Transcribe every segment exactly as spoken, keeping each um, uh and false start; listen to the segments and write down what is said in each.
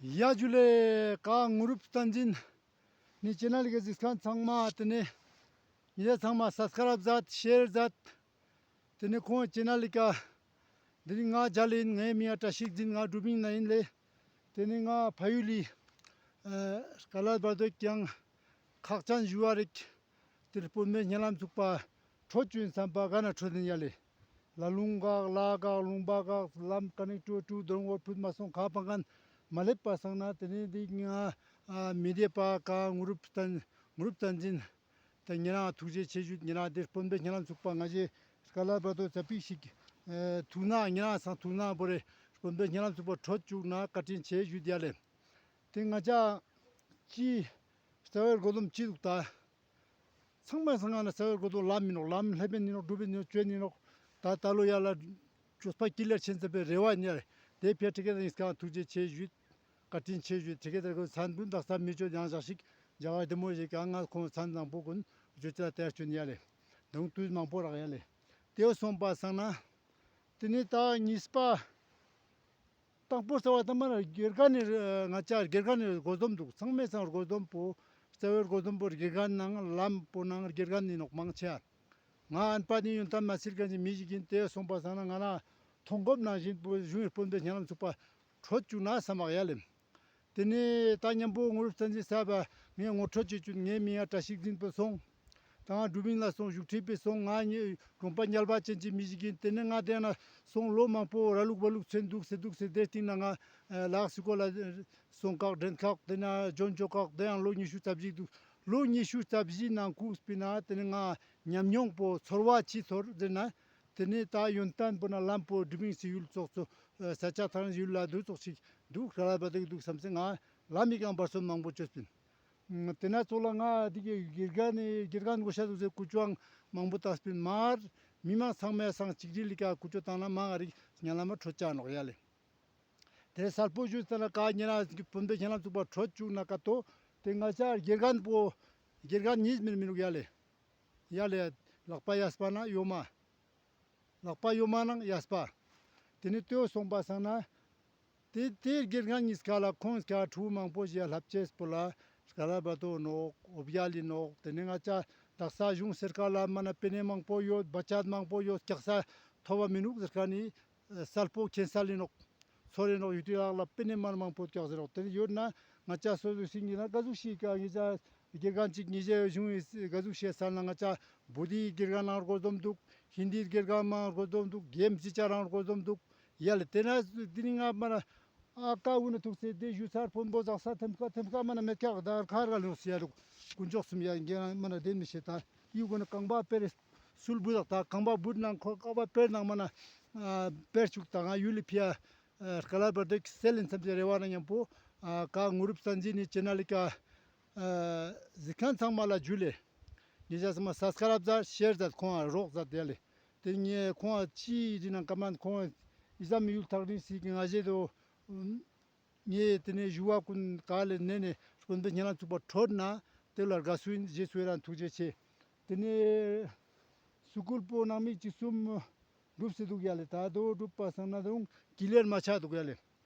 ཡ་ཇུ་ལེ། ཀ་ངུ་རུབ་བསྟན་འཛིན་ནི་ཅེ་ནལ་གི་གཟིགས་མཁན་ཚང་མ་ཏེ་ནེ་ཉེ་ཞ་ཚང་མ་སབ་སི་ཀ་རབ་མཛད་ཤེར་མཛད། ཏེ་ནེ་ཁོང་ཅེ་ནལ་ལི་ཀ་འདི་རིང་ང་མཇལ་ཨིན། ངའི་མིང་ང་བཀྲ་ཤིས་འཛིན། ང་དིབ་ལིང་ནེ་ཨིན་ལེ། ཏེ་ནེ་ང་ཕ་ཡུལ་ལི་ཨ་ཀ་ལ་བར་དོ་ཀྱང་ཁག་ཅན་ཞུ་བ་རིག་ཏེ་དཔོན་པོའི་ཉེ་ལམ་ཚུགས་པ་ཁྲོད་ཅུན་བསམ་པ་ག་ན་ཁྲོད་ཨིན་ཡ་ལེ། ལ་ལུང་གག་ལ་གག་ལུང་པ་གག་ལམ་ཀ་ནེ་ཀྲོ་ཀྲུ་དོང་འོ་ཕུད་མ་སོང་ཁ་པང་ཁན་མ་ལེབ་པ་སང་ན་ཏེ་ནེ་འདི་ང་ཨ་མི་དེ་པ་ཀ་ངུ་རུབ་བསྟན་ངུ་རུབ་བསྟན་འཛིན་ཏེ་ཉེ་རང་ཐུགས་རྗེ་ཆེ་ཞུ། ཉེ་རང་འདིར་དཔོན་པོའི་ཉེ་ལམ་ཚུགས་པ་ང་ཞེ་ཀ་ལ་བར་དོ་ཙ་པིག་ཞིག་ཨ་ཐུགས་སྣང་ཉེ་རང་སང་ཐུགས་སྣང་བོ་རེ་དཔོན་པོའི་ཉེ་ལམ་ཚུགས་པ་ཁྲོད་ཅུག་ན་བཀའ་དྲིན་ཆེ་ཞུ་ཡ་ལེ། ཏེ་ང་ཅ་ཅི་རྩ་བའི་སྒོ་དོམ་ཅི་དུག་ད། ཚང་མའི་སང་ང་ན་རྩ་བའི་སྒོ་དོམ་ལམ་ཨིན་ནོག། ལམ་ལེབ་ཨིན་ནོག། གྲུབ་ཨིན་ནོག། ཅོན་ཨིན་ནོག། ད་ད་ལོ་ཡ་ལ་ཅོས་པ་ཀི་ལེར་ཆེན་ཙམ་པའི་རེ་བ་ཨིན་ཡ་ལེ། ཏེ་ཕི་ཡ་ཁྲི་ཀེ་ཏ་ཉིས་ཀ་ཐུགས་རྗེ་ཆེ་ཞུ། བཀའ་དྲིན་ཆེ་ཞུ། ཁྲི་ཀེ་ཏ་ཀུན་མཚན་ཀུན་དག་ས་མི་ཅོ་ཡང་ཞག་ཞིག་རྒྱ་གར་བདེ་མོ་ཞིག་ག་ང་ཁོང་མཚན་བཟང་པོ་ཀུན་ཅོ་ཅ་ལ་ཏེ་ཅོན་ཡ་ལེ། དུང་དུས་མང་པོ་རག་ཡ་ལེ། ཏེའོ་སོང་པ་སང་ན་ཏེ་ནེ་ད་ཉིས་པ་དང་པོ་རྩ་བ་ད་མ་ན་དགེ་རྒན་ནི་ང་ཅ་དགེ་རྒན་ནི་སྒོ་དོམ་དུག། ཚང་མའི་སང་སྒོ་དོམ་པོ་རྩ་བའི་སྒོ་དོམ་པོ་དགེ་རྒན་ནང་ལམ་པོ་ནང་དགེ་རྒན་ནི་ནོག་མང་ཆེ། ང་ཨན་པ་ནི་ཡོན་ཏན་མ་སིལ་ཁན་ཞིག་མི་ཞིག་ཨིན། ཏེ་སོང་པ་སང་ན་ང་ན་མཐོང་གོམ་ནང་བཞིན་པོ་གཞུང་ངི་དཔོན་པོའི་ཉེ་ལམ་ཚུགས་པ་ཁྲོད་ཅུག་ན་སམ་མག་ཡ་ལེ། ཏེ་ནེ་ད་ཉམ་པོ་ངུ་རུབ་བསྟན་འཛིན་ས་བ་ངས་ངོ་སྤྲོད་ཅིག་ཅོ། ངའི་མིང་ང་བཀྲ་ཤིས་འཛིན་པོ་སོང་། ད་ང་དིབ་ལིང་ལ་སོང་བཞུགས་ཁྲི་པའི་སོང་། ང་ནི་གྲོང་པ་ཉལ་བ་ཅན་གྱི་མི་ཞིག་ཨིན། ཏེ་ནེ་ང་ཏེ་ན་སོང་ལོ་མང་པོ་ར་ལུག་བ་ལུག་ཚན་དུག་སེ་དུག་སེ་ཏེ་སྟིང་ན་ང་ལ་དྭགས་སི་ཀོ་ལ་སོང་ཀག་དྲན་ཀག་ཏེ་ན་ཇོན་ཅོ་ཀག་ཏེ་ཡང་ལོ་ཉི་ཤུ་རྩ་བཞི་དུག། ལོ་ཉི་ཤུ་རྩ་བཞི་ནང་ཁུགས་པའི་ན་ཏེ་ནེ་ང་ཉམས་མྱོང་པོ་ཚོར་བ་ཅི་ཚོར་ཟེར་ན། ཏེ་ནེ་ད་ཡོན་ཏན་པོ་ན་ལམ་པོ་དིབ་ལིང་སི་ཡུལ་ཙོགས་ཙོ་ས་ཆ་ཐང་ཡུལ་ལ་དུ་ཙོགས་ཤིག་དུག་ཁ་ལ་བ་དུག་དུག་སམ་སེ་ང་ལམ་མི་ཀ་བར་སོང་མང་པོ་ཅོས་པིན། ཏེ་ན་ཙོགས་ལ་ང་འདི་གི་དགེ་རྒན་ནི་དགེ་རྒན་གོ་ཤ་དུག་ཟེར་ཀུ་ཅོའང་མང་པོ་ཏགས་པིན་མར་མི་མང་ཚང་མའི་སང་ཅིག་སྒྲིལ་ལི་ཀ་ཀུ་ཅོ་ཏང་ན་མང་ང་རིག་ཉ་ལ་མ་ཁྲོད་ཅ་ནོག་ཡ་ལེ། ཏེ་སལ་པོ་ཞུས་ཏེ་ན་ཀ་ཉེ་རང་དཔོན་པོའི་ཉེ་ལམ་ཚུགས་པ་ཁྲོད་ཅུག་ན་ཀ་ཏོ། ཏེ་ང་ཅ་དགེ་རྒན་པོ་དགེ་རྒན་ཉིས་མིན་མི་ནུག་ཡ་ལེ། ཡ་ལེ། ལག་པ་གཡས་པ་ན་གཡོན་མ། ལག་པ་གཡོན་མ་ནང་གཡས་པ། ཏེ་ནེ་ཏེའོ་སོང་པ་སང་ན། ཏེ་ཏེ་དགེ་རྒན་ཉིས་ཀ་ལ་ཁོང་ཀ་ཕྲུ་གུ་མང་པོ་ཞིག་ལྷབ་ཅེས་པོ་ལ་ཀ་ལ་བ་དོ་ནོག་འོ་བརྒྱལ་ལི་ནོག། ཏེ་ནེ་ང་ཅ་དག་ས་གཞུང་སེར་ཀ་ལ་མ་ན་པེ་ནེ་མང་པོ་ཡོད། བ་ཅད་མང་པོ་ཡོད། སྐྱག་ས་ཐོབ་བ་མི་ནུག་ཟེར་ཁན་ནི་སལ་པོ་ཁྱེན་ས་ལི་ནོག། ཚོར་རེ་ནོག་ཡུ་ཏི་ལག་ལ་པེ་ནེ་མ་ན་མང་པོ་སྐྱག་ཟེར་རོག། ཏེ་ནེ་ཡོད་ན་ང་ཅ་སོ་སོ་སིང་གི་ན་ག་ཟུག་ཤིག་ག་ངེ་ཅ་དགེ་རྒན་ཅིག་ངེ་ཅ་གཞུང་ངི་ག་ཟུག་ཤེས་ས་ན་ང་ཅ་བོ་དྷི་དགེ་རྒན་ནང་སྒོ་དོམ་དུག། ཧིན་དི་དགེ་རྒན་མང་སྒོ་དོམ་དུག། གེམ་ཅི་ཅ་རང་སྒོ་དོམ་དུག། ཡ་ལེ་ཏེ་ན་ཏེ་ནི་ང་མ་ན་ཨ་ཀ་འུ་ན་ཐུག་སེ་ཏེ་ཞུ་ཚར་དཔོན་པོ་ཟག་ས་ཐེམ་ཀ་ཐེམ་ཀ་མ་ན་མེད་ཀྱག་ད་ཁར་ག་ལོ་སི་ཡ་རུག་དཀོན་མཆོག་གསུམ་ཡ་རྒན་མ་ན་དེན་མི་ཤེས་ད་ཡུ་གོ་ན་རྐང་པ་པེར་སུལ་བུ་དག་ད་རྐང་པ་བུད་ནང་ཁོ་རྐང་པ་པེར་ནང་མ་ན་ཨ་པེར་ཅུག་ད་ང་ཡུལ་ལི་ཕི་ཡ་ཨ་ཀ་ལ་བར་དེ་སེལ་ལིན་སམ་ཅེ་རེ་བ་ན་ཉམ་པོ་ཨ་ཀ་ངུ་རུབ་སན་ཇི་ནི་ཅེ་ན་ལི་ཀ་ཨ་གཟིགས་ཁན་ཚང་མ་ལ་ཇུ་ལེ། ཉེ་ཞ་ཚང་མ་སབ་སི་ཀ་རབ་མཛད་ཤེར་མཛད་ཁོང་ང་རོགས་མཛད་དེ་ལེ། ཏེ་ངས་ཁོང་ང་ཅི་ཡི་ནང་ཀ་མན་ཁོང་ང་ཨི་ཟམ་ཡུལ་ཐག་རིང་སི་གི་ང་ཞེ་དོ། ངས་ཏེ་ནེ་ཞུ་བ་ཀུན་ག་ལེ་ནེ་ནེ་དཔོན་པོའི་ཉེ་ལམ་ཚུགས་པ་ཁྲོད་ན་ཏེ་ལ་དགའ་སུ་ཨིན། རྗེས་སུ་ཡི་རང་ཐུགས་རྗེ་ཆེ། ཏེ་ནེ་སུ་ཀུལ་པོ་ནང་མི་ཅིག་སུམ་གྲུབ་སེ་དུག་ཡ་ལེ། ད་དོ་གྲུབ་པ་སང་ན་དུང་ཀི་ལེར་མ་ཆ་དུག་ཡ་ལེ།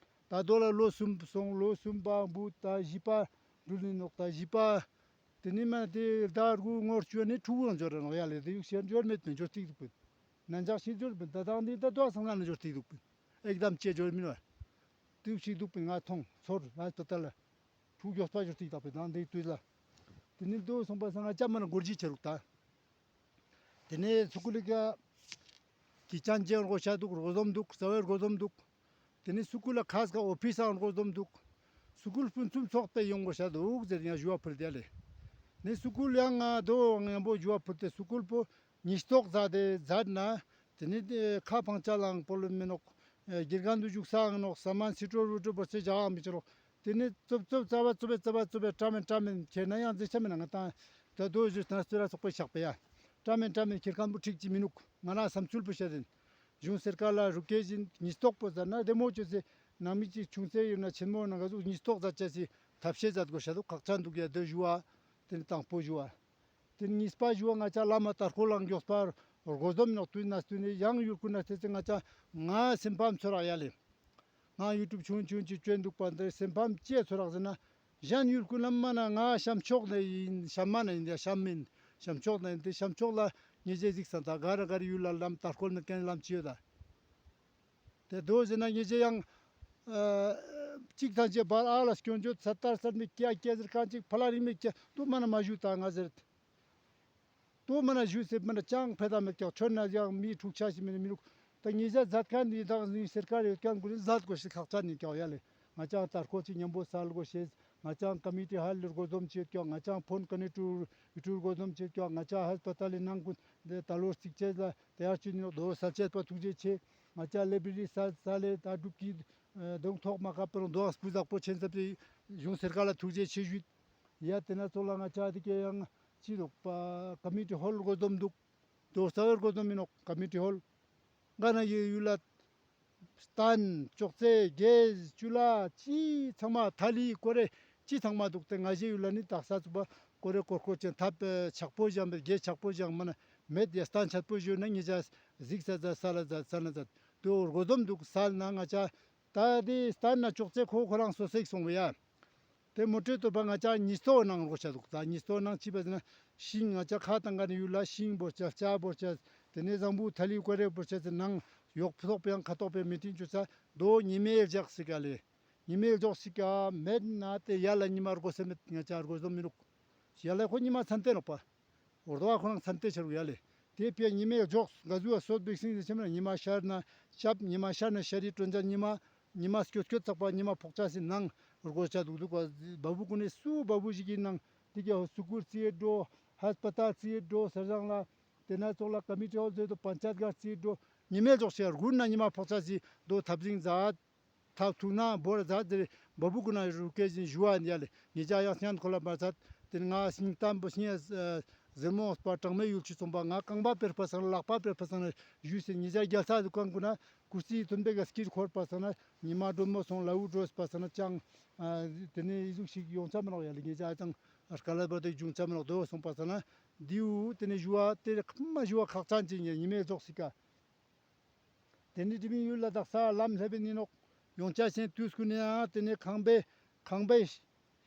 ད་དོ་ལ་ལོ་སུམ་སོང་ལོ་སུམ་པ་བུ་ད་བཞི་པ་འགྲུལ་ནི་ནོག། ད་བཞི་པ་ཏེ་ནི་མ་ཏེ་ཟླ་དགུ་ངོར་ཅོ་ནི་ཕྲུ་གུ་ཡང་འབྱོར་ར་ནོག་ཡ་ལེ། ཏེ་ཡུག་ཤེས་འབྱོར་མེད་པིན་འབྱོར་ཏེ་དུག་པིན། ན་འཇག་ཤེས་འབྱོར་པིན། ད་དང་ཏེ་ད་དོ་སང་ན་ན་འབྱོར་ཏེ་དུག་པིན། ཨེག་དམ་ཅེ་འབྱོར་མིན་བ། ཏེ་ཡུག་ཤིག་དུག་པིན་ང་ཐོང་ཚོར་ང་ད་ལ་ཕྲུ་གུ་མགྱོགས་པ་འབྱོར་ཏེ་དུག་པིན་ད་ཏེ་དུས་ལ། ཏེ་ནི་དོ་སོང་པ་སང་ང་ཅ་མ་ན་གོར་ཇི་ཆེ་རུག་ད། ཏེ་ནེ་སུ་ཀུལ་ལི་ཀ་ཀི་ཅན་ཅེ་རྒོ་ཤ་དུག། རོགས་འཛོམས་དུག། རྩ་བའི་རོགས་འཛོམས་དུག། ཏེ་ནེ་སུ་ཀུལ་ལ་ཁ་སྐ་ཨོ་ཕིས་སང་རོགས་འཛོམས་དུག། སུ་ཀུལ་ཕུན་སུམ་ཚོགས་པའི་ཡོང་རྒོ་ཤ་དུག་ཟེར་ཡང་ཞུ་བ་ཕུལ་ཏེ་ལེ། ནེ་སུ་ཀུལ་ཡང་ང་དོ་ཡང་པོ་ཞུ་བ་ཕུལ་ཏེ་སུ་ཀུལ་པོ་ཉིས་ཐོག་མཛད་དེ་མཛད་ན་ཏེ་ནེ་ཁ་ཕང་ཅ་ལའང་པོ་ལོ་མི་ནོག། དགེ་རྒན་དུ་བཞུགས་སའང་ནོག། ས་མན་སི་ཏྲོ་རུ་ཏྲོ་བོ་སེ་ཇག་མི་ཆེ་རོག། ཏེ་ནེ་ཙོབ་ཙོབ་ཙ་བ་ཙོབ་པེ་ཙ་བ་ཙོབ་པེ་ཏྲ་མེན་ཏྲ་མེན་ཁྱེར་ན་ཡང་ཛེ་ཆ་མེན་ན་ང་ཏང་ད་དོ་ཞུ་ན་སུ་ར་ཚོགས་པའི་ཤག་པེ་ཡ་ཏྲ་མེན་ཏྲ་མེན་ཁྱེར་ཁན་པོ་ཁྲིག་ཅི་མི་ནུག། ང་རང་བསམ་ཚུལ་པོ་བཤད་དེ་གཞུང་སེར་ཀ་ལ་རུ་ཀེ་བཞིན་ཉིས་ཐོག་པོ་ཟ་ན་བདེ་མོ་ཅོས་སེ་ནང་མི་ཅིག་ཆུང་ཚེ་ཡོད་ན་ཆེན་མོ་ན་ག་ཟུག་ཉིས་ཐོག་ཟ་ཅེས་སི་ཐབས་ཤེས་ཟ་དགོས་ཤ་དུག། ཁག་ཅན་དུག་ཡ་དོ་ཞུ་བ། ཏེ་ནེ་དང་པོ་ཞུ་བ། ཏེ་ནེ་གཉིས་པ་ཞུ་བ་ང་ཅ་བླ་མ་དར་ཁོ་ལང་མགྱོགས་པར་རྒོ་འཛོམས་ནོག་དུས་ན་སྟུན་ནེ་ཡང་ཡུལ་ཀུན་ན་ཏེ་ཚེ་ང་ཅ་ང་སེམས་ཕམ་ཚོར་རག་ཡ་ལེ། ང་ཡུ་ཊུབ་ཆུང་ཆུང་ཅིག་ཅོན་དུག་པ་འདི་སེམས་ཕམ་ཅི་ཚོར་རག་ཟེར་ན། གཞན་ཡུལ་ཀུན་ལ་མ་ན་ང་ཤམ་ཕྱོགས་ནས་ཡིན། ཤམ་མ་ན་ཡིན་ཡ་ཤམ་མིན། ཤམ་ཕྱོགས་ནས་ཡིན་ཏེ་ཤམ་ཕྱོགས་ལ་ཉེ་ཞའི་གཟིགས་ས་ད་ག་ར་ག་ར་ཡུལ་ལ་ལམ་དར་ཁོལ་མེད་ཁན་ལམ་ཅི་ཡོད་ད། ཏེ་དོ་ཟེར་ན་ཉེ་ཞའི་ཡང་ཨ་ཅིག་ཐང་ཅེ་བར་ཨ་ལ་སྐྱོན་བརྗོད་ཚད་ལྟར་ཚད་མེད་ཀྱ་ཀྱ་ཟེར་ཁན་ཅིག་ཕ་ལ་རིང་མེད་ཀྱ་དོ་མ་ན་མ་ཞུ་ད་ང་ཟེར། དོ་མ་ན་ཞུ་སེ་མ་ན་ཅང་ཕེ་ད་མེད་ཀྱག་ཆོན་ན་ཡང་མི་འཁྲུག་ཆ་ཞིག་མི་ནི་མི་རུག་ད་ཉེ་ཞ་མཛད་ཁན་ནི་དང་ནི་སེར་ཀ་རེ་ཡོད་ཁན་ཀུན་ནི་མཛད་དགོས་ཤེས་ཁག་ཅན་ནི་ཀྱག་ཡ་ལེ། ང་ཅང་དར་ཁོ་ཅིག་ཉམ་པོ་སལ་དགོས་ཤེས། ང་ཅང་ཀ་མི་ཊི་ཧོལ་ལ་སྒོ་འཛོམས་ཅེས་ཀྱག་ང་ཅང་ཕོན་ཀ་ནེ་ཀྲུ་ཀྲུ་སྒོ་འཛོམས་ཅེས་ཀྱག་ང་ཅང་ཧས་པ་ཏལ་ལི་ནང་ཀུན་ཏེ་ད་ལོ་རྩིག་ཅེས་ལ་ཏེ་ཡར་ཅི་ནི་རོགས་དོ་སལ་ཅེས་པ་ཐུགས་རྗེ་ཆེ། ང་ཅང་ལེ་བི་རི་སལ་སལ་ལེ་ད་སྒྲུབ་ཀྱི་དོང་ཐོག་མ་ཀ་པ་རོང་དོ་སྤུ་དག་པོ་ཆེན་ཚབ་ཏེ་གཞུང་སེར་ཀ་ལ་ཐུགས་རྗེ་ཆེ་ཞུས། ཡ་ཏེ་ན་ཚོགས་ལ་ང་ཅག་ཏེ་ཀེ་ཡང་ཅི་ནོག་པ་ཀ་མི་ཊི་ཧོལ་སྒོ་འཛོམས་འདུག་དོ་རྩ་བའི་སྒོ་འཛོམས་མི་ནོག་ཀ་མི་ཊི་ཧོལ། ག་ན་ཡི་ཡུལ་ལ་སྟན་ཅོག་ཙེ་གེ་ཅུ་ལ་ཅི་ཚང་མ་ཐ་ལི་ཀོ་རེ་ཅི་ཚང་མ་འདུག་ཏེ་ང་ཞའི་ཡུལ་ལ་ནི་དག་ས་ཚུགས་པ་ཀོ་རེ་ཀོར་ཀོར་ཅན་ཐབ་ཆག་པོ་ཞིག་མེད་གེ་ཆག་པོ་ཞིག་མ་ན་མེད་ཡ་སྟན་ཆག་པོ་ཞིག་ན་ཉེ་ཞ་གཟིགས་ས་ཛད་ས་ལ་ཛད་ས་ན་ཛད་དོ་སྒོ་འཛོམས་འདུག་སལ་ན་ང་ཅག་ད་དེ་སྟན་ན་ཅོག་ཙེ་ཁོ་ཁོ་རང་སོ་སེག་སོང་བ་ཡ། དེ་མོ་ཊའི་ཐོག་པ་ང་ཅག་ཉིས་སྟོང་ནང་རོགས་བྱ་འདུག་ད་ཉིས་སྟོང་ནང་ཅི་པ་ཟེར་ན་ཤིང་ང་ཅག་ཁ་དང་ག་ནི་ཡུལ་ལ་ཤིང་བོར་ཆ་ལྕགས་བོར་ཆ་དེ་ནས་བཟང་པོ་ཐ་ལི་ཀོ་རེ་བོར་ཆ་ཟེར་ནང་ཡོག་ཐོག་པའང་ཁ་ཐོག་པའི་མི་ཏིན་ཅུ་ས་དོ་ཉི་མའི་ལྗགས་སི་ཀ་ལེ། ཉི་མའི་ལྗགས་སི་ཀ་མེད་ན་དེ་ཡ་ལ་ཉི་མ་རྒོ་སེ་མེད་ང་ཅག་རྒོ་ཟོ་མི་རུག་ཡ་ལ་ཁོ་ཉི་མ་ཚན་ཏེ་ནོག་པ། འོར་དོ་བ་ཁོ་རང་ཚན་ཏེ་ཆ་རུག་ཡ་ལེ། དེ་པའི་ཉི་མའི་ལྗོགས་ག་ཟུ་བ་སོད་པིག་སིང་ཟེར་ཆེ་མ་ཉི་མ་ཤར་ན་ཤབ་ཉི་མ་ཤར་ན་ཤར་རི་ཀྲོན་ཅ་ཉི་མ་ཉི་མ་སྐྱོད་སྐྱོད་ཚག་པ་ཉི་མ་ཕོག་ཆ་སི་ནང་རྒོ་ཆ་དུག་དུག་པ་བ་བུ་ཀུན་ནི་སུ་བ་བུ་ཞིག་གི་ནང་དེ་གའི་སུ་ཀུར་རྩིས་འགྲོ་ཧས་པ་ཏལ་རྩིས་འགྲོ་སར་ཞང་ལ་དེ་ན་ཙོགས་ལ་ཀ་མི་ཊི་ཧོལ་ཟེར་དོ་པན་ཅད་གར་རྩིས་འགྲོ་ཉི་མའི་ལྗོགས་ཤར་དགུན་ན་ཉི་མ་ཕོག་ཆ་སི་དོ་ཐབ་ཟིང་ཛད། ཐབ་ཐུག་ན་བོར་ཛད་དེ་བ་བུ་ཀུན་ན་རུ་ཀེ་ཞིན་ཞུ་བ་ཡ་ལེ། ཉེ་ཞ་ཡང་སྙན་ཁོ་ལ་མ་ཚད་དེ་ང་སྙིང་གཏམ་པོ་སྙིང་ཟེར་མོ་པ་གྲངས་མེད་ཡུལ་ཆུ་ཚོང་པ་ང་རྐང་པ་པེར་པ་སང་ལག་པ་པེར་པ་སང་ཞུས་སེ་ཉེ་ཞ་རྒྱལ་ས་དུ་ཀང་ཀུན་ན་ཀུ་སི་ཐོན་པེ་ག་སྐྱིད་ཁོར་པ་སང་ཉི་མ་སྒྲོལ་མོ་སོང་ལ་འུ་འགྲོས་པ་སང་ཅང་དེ་ནས་ཨི་ཟུག་ཞིག་ཡོང་ཆ་མ་ནོག་ཡ་ལེ། ཉེ་ཞ་ཅང་དཀའ་ལས་པ་དེ་བྱུང་ཆ་མ་ནོག་དོ་སོང་པ་སང་དེའུ་དེ་ནས་ཞུ་བ་དེ་ཁ་མ་ཞུ་བ་ཁག་ཅན་ཅིག་ཉེ་ཉི་མའི་ལྗོགས་སི་ཀ། དེ་ནི་དྲི་མི་ཡུལ་ལ་དག་ས་ལམ་ལྷེབ་ནི་ནོག་ཡོང་ཆ་ཤེས་དུས་ཀུན་ནི་ཡང་དེ་ནི་ཁང་པའི་ཁང་པའི་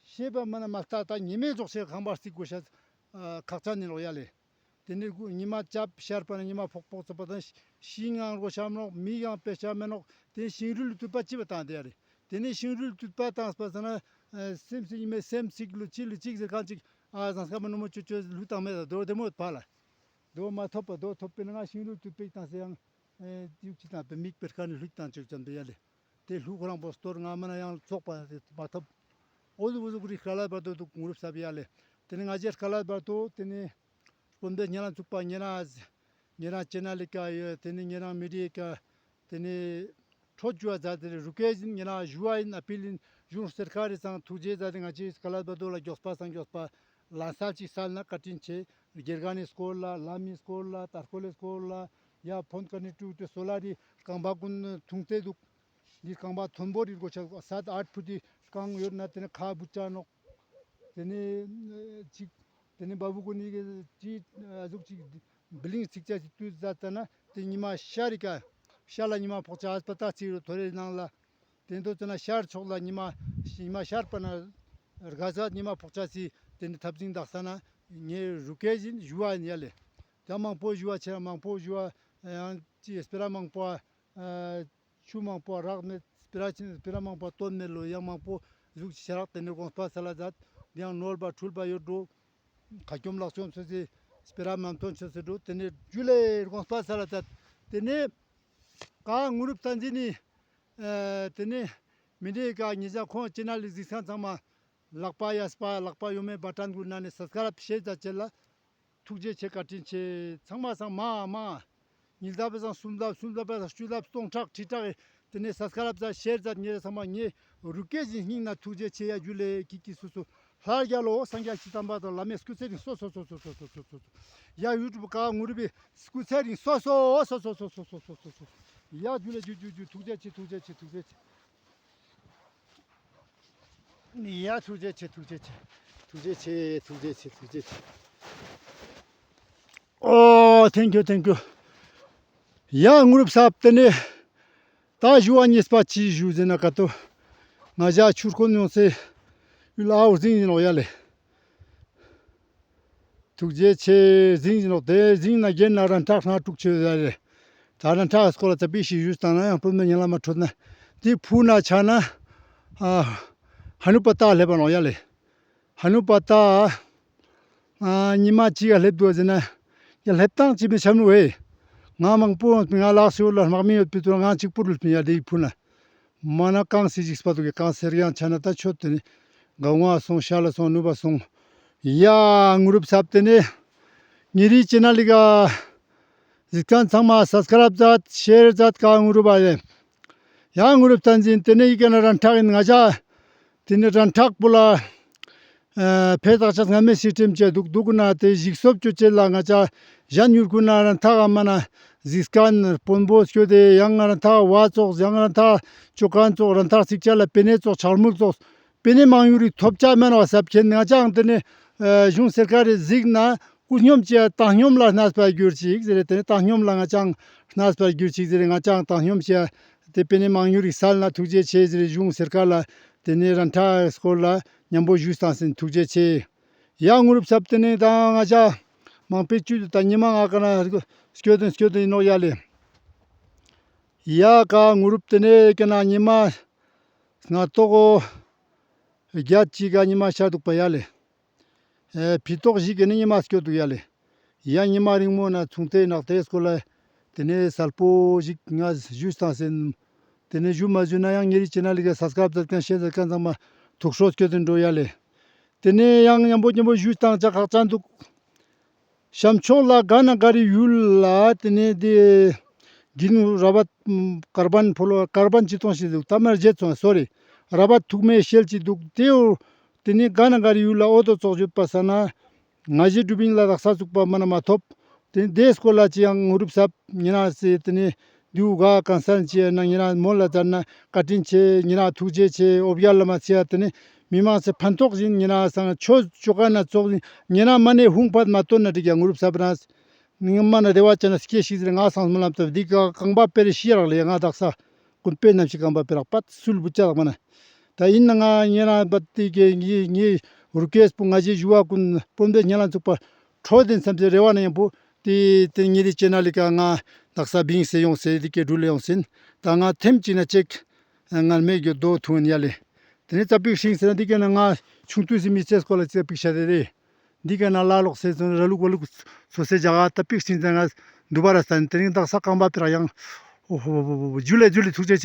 ཤེས་པ་མ་ན་མ་ལྟ་ད་ཉི་མའི་ལྗོགས་ཤེས་ཁང་པ་རྩིག་དགོས་ཤ་ཁག་ཅན་ནི་ནོག་ཡ་ལེ། དེ་ནི་ཉི་མ་ཅབ་ཤར་པ་ན་ཉི་མ་ཕོག་ཕོག་ཚོ་པ་དང་ཤིང་ངང་རྒོ་ཤ་མ་ནོག་མི་ཡང་པེ་ཤ་མ་ནོག་དེ་ཤིང་རུལ་ལུ་དུད་པ་ཅི་བ་བཏང་དེ་ཡ་རེ། དེ་ནི་ཤིང་རུལ་དུད་པ་བཏང་པ་ས་ན་སེམས་སི་ཉི་མའི་སེམས་སིག་ལུ་ཅི་ལུ་ཅིག་ཟེར་ཁང་ཅིག་ཨ་ཟང་སྐར་མ་ནུ་མོ་ཅོ་ཅོ་ལུ་བཏང་མེད་ད་དོ་དེ་མོ་ཕ་ལ། དོ་མ་ཐོབ་པ་དོ་ཐོབ་པའི་ནང་ཤིང་རུལ་དུད་པའི་བཏང་སེ་ཡང་ཨེ་དེའུ་ཅི་དང་པེ་མིག་པེར་ཁ་ནི་ལྷུག་དང་ཅོག་ཙམ་པེ་ཡ་ལེ། དེ་ལྷུག་ཁོ་རང་པོ་སྟོར་ང་མ་ན་ཡང་ཙོག་པ་དེ་མ་ཐོབ། འོ་ཟུག་འོ་ཟུག་རི་དཀའ་ལས་བར་དོ་དུག་ངུ་རུབ་ས་པེ་ཡ་ལེ། དེ་ནི་ང་ཅེ་དཀའ་ལས་བར་དོ་དེ་ནི་སྤོན་པོའི་ཉེ་རང་ཚུགས་པ་ཉེ་རང་ཉེ་རང་ཅེ་ན་ལི་ཀ་ཡོད་དེ་ནི་ཉེ་རང་མི་དི་ཀ་དེ་ནི་ཁྲོ་ཅུ་བ་ཛད་དེ་རུ་ཀེ་ཞིན་ཉེ་རང་ཞུ་བ་ཡིན་ཨ་པིལ་ཡིན་གཞུང་སེར་ཁ་རི་ཚང་ཐུགས་རྗེ་ཛད་དེ་ང་ཅེ་དཀའ་ལས་བར་དོ་ལ་མགྱོགས་པ་སང་མགྱོགས་པ་ལ་སལ་ཅིག་སལ་ན་བཀའ་དྲིན་ཆེ། དགེ་རྒན་ནི་སྐོར་ལ་ལམ་མི་སྐོར་ལ་དར་ཁོ་ལེ་སྐོར་ལ་ཡ་ཕོན་ཀ་ནི་ཀྲུ་ཏེ་སོ་ལ་རི་རྐང་པ་ཀུན་ཐུང་ཏེ་དུག་འདི་རྐང་པ་མཐོན་པོ་རི་རྒོ་ཆ་སད་ཨར་ཕུ་ཏི་རྐང་ཡོད་ན་དེ་ནི་ཁ་བུ་ཅ་ནོག་དེ་ནི་ཅིག་དེ་ནི་བ་བུ་ཀུན་ནི་ཅི་ཨ་ཟུག་ཅིག་བི་ལིང་ཚིག་ཅ་ཅིག་ཏུས་ཛད་ཙ་ན་དེ་ཉི་མ་ཤར་རི་ཀ་ཤར་ལ་ཉི་མ་ཕོག་ཅ་ཨ་སྤ་ཏ་ཚིག་རུ་ཐོ་རེ་ནང་ལ། དེ་འདོད་ཙ་ན་ཤར་ཕྱོགས་ལ་ཉི་མ་ཉི་མ་ཤར་པ་ན་རྒ་ཟ་ཉི་མ་ཕོག་ཅ་སི་དེ་ནི་ཐབ་ཟིང་དག་ས་ན་ངའི་རུ་ཀེ་ཞིན་ཞུ་བ་ཡིན་ཡ་ལེ། ད་མང་པོ་ཞུ་བ་ཆེ་ར་མང་པོ་ཞུ་བ་ཡང་ཅི་སྤེ་ར་མང་པོ་ཨ་ཆུ་མང་པོ་རག་མེད་སྤེ་ར་ཆེ་སྤེ་ར་མང་པོ་བཏོན་མེད་ལོ་ཡང་མང་པོ་ཟུག་ཆེ་རག་དེ་ནི་དགོངས་པ་སལ་ཛད་དེ་ཡང་ནོར་བ་འཁྲུལ་བ་ཡོད་འགྲོ། ཁ་སྐྱོམ་ལག་སྐྱོམ་ཆོས་སེ་སྤེ་ར་མམ་ཐོན་ཆོས་སེ་འགྲོ། དེ་ནས་ཇུ་ལེ་དགོངས་པ་སལ་ཛད། དེ་ནས་ཀ་ངུ་རུབ་ཏན་ཟི་ནི་ཨ་དེ་ནས་མི་འདྲེ་ཀ་ཉེ་ཞ་ཁོང་ཅེ་ན་ལི་གཟིགས་ས་ཚང་མ་ལག་པ་ཡ་སྤ་ལག་པ་ཡོ་མེ་བ་ཏན་གུ་ན་ནི་སབ་སི་ཀ་རབ་ཤེས་ཛད་ཅེ་ལ། ཐུགས་རྗེ་ཆེ་བཀའ་དྲིན་ཆེ། ཚང་མ་ཚང་མ་མ། ཉིས་ལྡབ་བཟང་གསུམ་ལྡབ་གསུམ་ལྡབ་བཟང་བཅུ་ལྡབ་སྟོང་ཕྲག་ཁྲི་ཕྲག་དེ་ནས་སབ་སི་ཀ་རབ་ཛད་ཤེར་ཛད་ཉེ་ཚང་མ་ངའི་རུ་ཀེ་ཞིན་སྙིང་ནས་ཐུགས་རྗེ་ཆེ་ཡ་ཇུ་ལེ་ཀི་ཀི་སུ་སུ། ལྷར་རྒྱལ་ལོ་སངས་རྒྱས་ཀྱི་བསྟན་པ་དང་བླ་མའི་སྐུ་ཚེ་རིང་སོ་སོ་སོ། ཡ་ཡུ་ཊུབ་ཀ་ངུ་རུ་བི་སྐུ་ཚེ་རིང་སོ་སོ་སོ། ཡ་ཇུ་ལེ་ཇུ་ཇུ་ཇུ་ཐུགས་རྗེ་ཆེ་ཐུགས་རྗེ་ཆེ་ཐུགས་རྗེ་ཆེ། ཡ་ཐུགས་རྗེ་ཆེ་ཐུགས་རྗེ་ཆེ་ཐུགས་རྗེ་ཆེ་ཐུགས་རྗེ་ཆེ་ཐུགས་རྗེ་ཆེ། ཨོ་ཐེང་ཀིའུ་ཐེང་ཀིའུ། ཡ་ངུ་རུབ་སབ་དེ་ནས་ ད་ཞུ་བ་ཉེས་པ་ཅི་ཞུ་ཟེར་ན་ཀ་ཏོ། ང་ཞ་ཆུར་ཁོན་ཡོང་སེ་ཡུལ་ཨའོ་ཟིང་ཡིན་ནོག་ཡ་ལེ། ཐུགས་རྗེ་ཆེ་ཟིང་ཡིན་ནོག་དེ་ཟིང་ན་རྒྱན་ན་རན་ཐག་སྣ་དྲུག་ཆེ་ཡ་ལེ། ད་རན་ཐག་སྐོར་ལ་ཙ་པིག་ཞིག་ཞུས་བཏང་ན་ཡང་བུ་མོ་ཉེ་ལ་མ་འཕྲོད་ན་དེ་ཕུ་ན་ཆ་ན་ཨ་ཧ་ནུ་པ་ཏ་སླེབས་པ་ནོག་ཡ་ལེ། ཧ་ནུ་པ་ཏ། ཨ་ཉི་མ་གཅིག་ག་སླེབས་འདུག་ཟེར་ན། ཡ་སླེབས་སྟངས་ཅི་མི་འཆམ་ནུ་བས། ང་མང་པོ་ང་ལགས་ཤོར་ལ་དམག་མི་ཡོད་པའི་ཏུ་ང་གཅིག་པུ་རུལ་པིན་ཡ་དེ་ཡི་ཕུ་ན། མ་ན་གང་སི་ཞིག་སྤ་དུ་གི་གང་སེར་ཡང་ཆ་ན་ད་ཆོད་དེ་ནི། ག་ཝང་སོང་ཤ་ལ་སོང་ནུ་བ་སོང་། ཡ་ངུ་རུབ་སབ་དེ་ནི། ཉེ་རི་ཅེ་ནལ་ལི་ག་གཟིགས་མཁན་ཚང་མ་སབ་སི་ཀ་རབ་མཛད་ཤེར་མཛད་ག་ངུ་རུབ་ཨ་ཡེ། ཡང་ངུ་རུབ་བསྟན་འཛིན་དེ་ནས་ཡི་གེ་ན་རན་ཐག་ཡིན་ང་ཅག་དེ་ནས་རན་ཐག་པོ་ལ་ཨ་ཕེ་ཐག་ཆ་སྔ་མེ་སི་ཁྲིམས་བཅད་འདུག་འདུག་ན་དེ་ཞིག་གསོབ་ཅོ་ཅེ་ལ་ང་ཅག་གཞན་ཡུལ་ཀུན་ན་རན་ཐག་ཨ་མ་ན་གཟིགས་མཁན་དཔོན་པོ་སྐྱོད་དེ་ཡང་ང་རན་ཐག་བ་ཙོགས་ཡང་རན་ཐག་ཅོ་མཁན་ཙོགས་རན་ཐག་ཚིག་ཅ་ལ་པེ་ནེ་ཙོགས་ཆག་མུལ་ཙོགས་པེ་ནེ་མང་ཡུལ་རིག་ཐོབ་ཅ་མེན་བ་སབ་མཁན་ང་ཅག་དེ་ནས་ཨ་གཞུང་སེར་ཁ་རེ་གཟིགས་ན། སྐུ་སྙོམས་ཅེས་བཏང་སྙོམས་ལ་གནས་པར་གྱུར་ཅིག་ཟེར་ཏེ་བཏང་སྙོམས་ལ་ང་ཅག་གནས་པར་གྱུར་ཅིག་ཟེར་ང་ཅག་བཏང་སྙོམས་ཅེས་དེ་པེ་ནེ་མང་ཉུང་རིག་སལ་ན་ཐུགས་རྗེ་ཆེ་ཟེར་གཞུང་སེར་ཁ་ལ་དེ་ནས་རན་ཐག་སྐོར་ལ་མཉམ་པོ་ཞུས་བཏང་སིན་ཐུགས་རྗེ་ཆེ། ཡ་ངུ་རུབ་སབ་དེ་ནས་ད་ང་ཅག་མང་པོའི་བཅུད་དུ་ད་ཉི་མ་ང་ཀ་ན་སྐྱོད་དོན་སྐྱོད་དོན་ཡིན་ནོག་ཡ་ལེ། ཡ་ཀ་ངུ་རུབ་དེ་ནས་ཀ་ན་ཉི་མ་སྔ་ཏོག་བརྒྱད་ཅིག་ག་ཉི་མ་ཤར་འདུག་པ་ཡ་ལེ། ཨེ་ཕི་ཏོག་ཞིག་གི་ནི་ཉི་མ་སྐྱོད་འདུག་ཡ་ལེ། ཡ་ཉི་མ་རིང་མོ་ན་ཚུང་ཏེ་ནག་ཏེ་སྐོར་ལ་དེ་ནས་སལ་པོ་ཞིག་ང་ཞུས་བཏང་སིན། དེ་ནས་ཞུ་མ་ཞུ་ན་ཡང་ཉེ་རི་ཅེ་ནལ་ལི་ག་སབ་སི་ཀ་རབ་མཛད་མཁན་ཤེར་མཛད་མཁན་ཚང་མ་ཐུགས་སྤྲོ་སྐྱོད་དེ་འགྲོ་ཡ་ལེ། དེ་ནས་ཡང་མཉམ་པོ་མཉམ་པོ་ཞུས་བཏང་ཅ་ཁག་ཅན་འདུག་ཤམ་ཕྱོགས་ལ་ག་ན་ག་རི་ཡུལ་ལ་དེ་ནས་དེ་གིན་ར་བ་ཀར་བན་ཕོ་ལོ་ཀར་བན་ཅི་ཏོང་ཞིག་འདུག་ད་མར་བརྗེད་སོང་སོ་རི་ར་བ་ཐུག་མེ་ཤེལ་ཅིག་འདུག་དེའོ་དེ་ནས་ག་ན་ག་རི་ཡུལ་ལ་ཨོ་ཏོ་ཙོགས་ཡོད་པ་ས་ན་ང་ཞེ་སྒྲུབ་ཡིན་ལ་དག་ས་ཚུགས་པ་མ་ན་མ་ཐོབ། དེ་ནས་དེ་སྐོར་ལ་ཅི་ཡང་ངུ་རུབ་སབ་ཉེ་ན་སེ་དེ་ནས་དེའུ་ག་གང་སན་ཅི་ཡང་ན་ཉེ་ན་མོ་ལ་ཙར་ན་བཀའ་དྲིན་ཆེ་ཉེ་ན་ཐུགས་རྗེ་ཆེ་ཨོ་བརྒྱ་ལ་མ་ཚེ་ཡ་དེ་ནས་མི་མང་སེ་ཕན་ཐོགས་ཡིན་ཉེ་ན་སང་ཆོས་ཅོ་ག་ན་ཙོགས་ཡིན་ཉེ་ན་མ་ནས་ཧུང་ཕད་མ་སྟོན་ན་འགྲིག་ཡ་ངུ་རུབ་སབ་ན། ནི་མ་ན་རེ་བ་ཅན་སྐྱེ་ཤིག་ཟེར་ང་སང་སྨོན་ལམ་བཏབ་འདི་ཀ་རྐང་པ་པེ་རེ་ཤི་རག་ལེ་ང་དག་ས་ཀུན་པེ་ནམ་ཞིག་རྐང་པ་པེ་རག་པད་སུལ་བུ་ཅག་མ་ན། ད་ཡིན་ན་ང་ཉེ་རང་པད་དེ་གེ་ངེ་ངེ་རུ་ཀེས་པུ་ང་ཞེ་ཞུ་བ་ཀུན་སྤོན་པོའི་ཉེ་ལ་ཚུགས་པ་འཕྲོ་དེན་སམ་སེ་རེ་བ་ན་ཡང་པོ་དེ་དེ་ཉེ་རི་ཅེ་ན་ལི་ཀ་ང་དག་ས་བིང་སེ་ཡོང་སེ་འདི་ཀེ་འགྲུལ་ཡོང་སིན། ད་ང་ཐེམ་ཅིག་ན་ཅེག་ངར་མེད་གྱོ་དོ་ཐུང་ཡ་ལེ། དེ་ནས་ཙ་པིག་ཤིང་སེ་ན་འདི་ཀེ་ན་ང་ཆུང་དུས་སི་མི་ཚེ་སྐོར་ལ་ཙ་པིག་ཤ་དེ་རེད། འདི་ཀ་ན་ལ་ལོག་སེ་སོང་ར་ལུག་བ་ལུག་སོ་སེ་ཇ་ག་ད་པིག་སིན་ཙ་ང་འདུ་བ་ར་སྟན་དེ་རིང་དག་ས་རྐང་པ་པེ་ར་ཡང་ཨོ་ཧོ་ཧོ་ཧོ་ཇུ་ལེ་ཇུ་ལེ་ཐུགས་རྗེ་ཆེ།